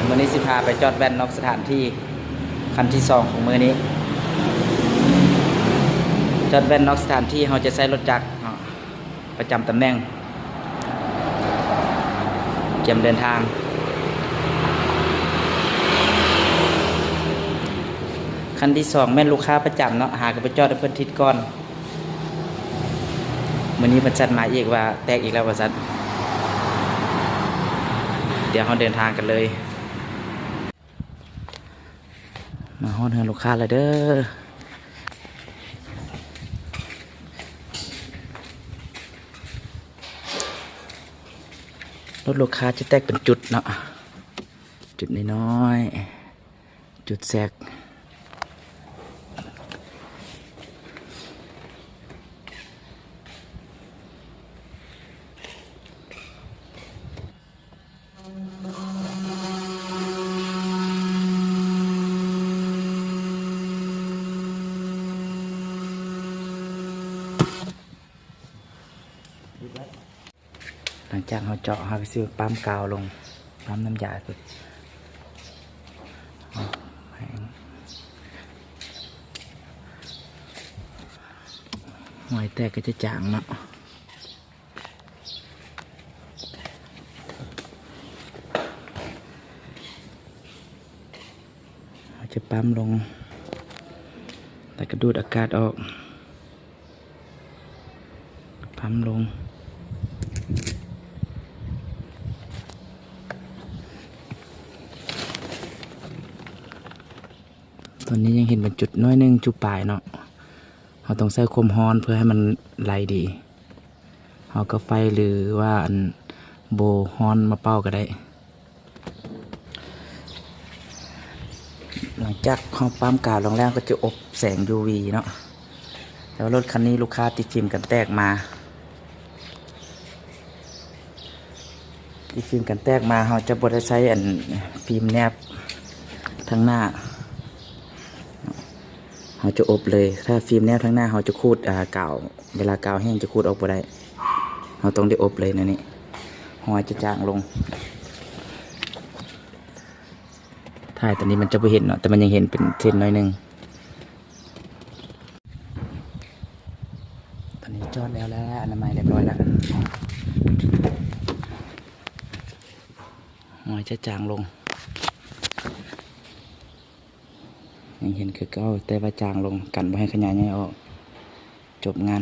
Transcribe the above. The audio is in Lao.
ມື້ນີ້ຊິພາໄປຈອດແວ່ນນອກສະຖານທີ່ ຄັນທີສອງຂອງມື້ນີ້. ຈອດແວ່ນນອກສະຖານທີ່ ເຮົາຈະໃຊ້ລົດຈັກເນາະ ປະຈຳຕຳແໜ່ງ ກຽມເດີນທາງ. ຄັນທີສອງແມ່ນລູກຄ້າປະຈຳເນາະ ຫາກໍໄປຈອດໃຫ້ເພິ່ນທິດກ່ອນ. ມື້ນີ້ເພິ່ນສັດມາອີກວ່າແຕກອີກແລ້ວວ່າຊັ້ນ. ດຽວເຮົາເດີນທາງກັນເລີຍ. ມາຮອດເຮືອນລູກຄ້າແລ້ວເດີ. ລົດລູກຄ້າຈະແຕກເປັນຈຸດເນາະ ຈຸດນ້ອຍໆ ຈຸດແຊກ. ຫຼັງຈາກເຮົາເຈາະ ເຮົາກໍຊິປ້ຳກາວລົງ ປ້ຳນ້ຳຢາຂຶ້ນ. ຮອຍແຕກກໍຈະຈາງເນາະ. ເຮົາຈະປ້ຳລົງ ແລ້ວກໍດູດອາກາດອອກ ປ້ຳລົງ. ຕອນນີ້ຍັງເຫັນເປັນຈຸດໜ້ອຍໜຶ່ງ ຈຸດປາຍເນາະ. ເຮົາຕ້ອງໃຊ້ຄວາມຮ້ອນເພື່ອໃຫ້ມັນໄຫຼດີ. ເຮົາກໍໄຟ ຫຼືວ່າອັນໂບຮ້ອນມາເປົ່າກໍໄດ້. ຫຼັງຈາກເຮົາປ້ຳກາວລົງແລ້ວ ກໍຈະອົບແສງ ຢູວີ ເນາະ. ແຕ່ວ່າລົດຄັນນີ້ລູກຄ້າຕິດຟິມກັນແຕກມາ ຕິດຟິມກັນແຕກມາ ເຮົາຈະບໍ່ໄດ້ໃຊ້ອັນຟິມແນບທາງໜ້າ. ເຮົາຈະອົບເລີຍ. ຖ້າຟິມແນບທາງໜ້າ ເຮົາຈະຂູດ ອາ ກາວ ເວລາກາວແຫ້ງຈະຂູດອອກບໍ່ໄດ້. ເຮົາຕ້ອງໄດ້ອົບເລີຍແນວນີ້ ຮອຍຈະຈາງລົງ. ຖ່າຍຕອນນີ້ມັນຈະບໍ່ເຫັນເນາະ ແຕ່ມັນຍັງເຫັນເປັນເສັ້ນໜ້ອຍໜຶ່ງ. ຕອນນີ້ຈອດແລ້ວ ແລ້ວອະນາໄມຮຽບຮ້ອຍແລ້ວ. ຮອຍຈະຈາງລົງ. ຍັງເຫັນຄືເກົ່າ ແຕ່ວ່າຈາງລົງ ກັນບໍ່ໃຫ້ຂະຫຍາຍໃຫຍ່ອອກ. ຈົບງານ.